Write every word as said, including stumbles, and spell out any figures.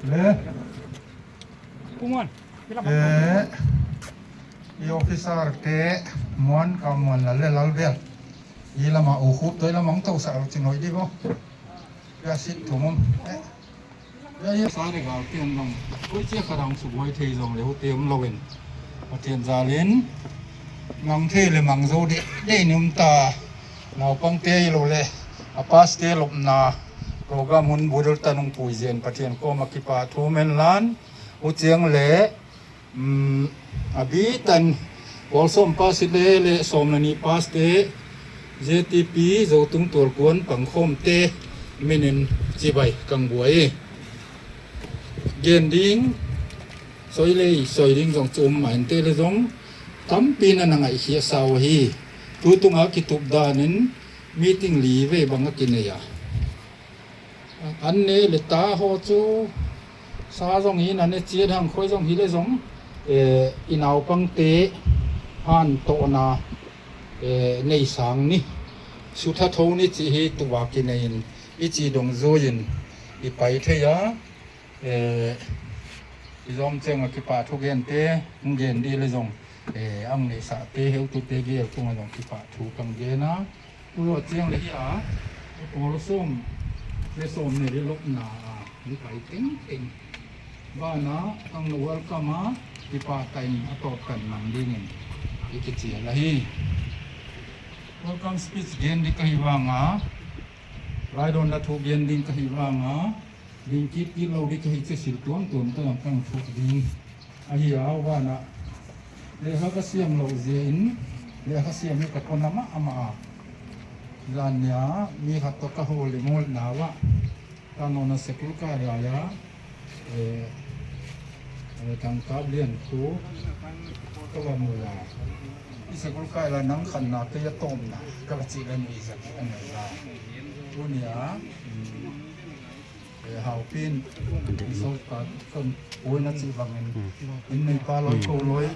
Le. Pu Muan, i lam. Eh, i officer te Muan ka Muan la le Lalbel. I lama u khup toi lamang to sa chin hoi di bo. Ya sit tu mum. Eh. Ya, ya. Sa de gal tian long. Koi chia ka dang su boi thei zong le hu te um lo in. Pathian zalin. Mang thei le mang zo de, de ni um ta. Naupang te i lo le. A pass te lopna. Program hun budul ta nung pui zen Pathian koma kipahthu men lan. Huchiang le, mm, a bi tan, pawl sawm pass le, le sawm le nih pass te, Z T P, Zotung Tualkuan, Pangkhawm te, minin chibai kang buai. Gen ding, soi lei, soi ding zong chum main te le zong, tampi na na ngaihkhiak sa uh hi, tutung a kitup danin, meeting li vei bang a kinei a. An ne le ta ho chu sa zong hi na ne chiat hang khoi zong hi le zong, eh, i naupang te han tohna, eh, nei sang ni. Sutha tho ni chi hi tuva kinei in i chi dong zui in i pai thei a, eh, i zom cheng a kipahthu gen te, gen di le zong, eh, ang nei sa te, heutu te gel tung a zong kipahthu kang gen a. Tua chiang le hi a, pawl sawm, le sawm ne le lopna a, ni pai tengteng. Bana, ang na welcome a, kipa tain a top kan mang dingin, i kichial ahi. Welcome speech gen di ka hi vang a, laidawnna thu gen ding ka hi vang a, ding kit kit lo di ka hi che sil tuamtuam ta lam kang thuk ding. Ahi a, huan a. Lekha ka siam lo zia in, lekha siam hi ka kon a mah a mah a. Zan nia, mi khat toh ka hawlna ngol na ua. Ka nona sekul kai lai a. Eh, eh, tangkap lian khu ka va mu a. I sekul kai lai nang khan na te ya tom na, ka va chi la ni za ki an la. Tunia, mm, eh, haupin, i so ka kon oi na chi bangin. In nei pa loi ko loi.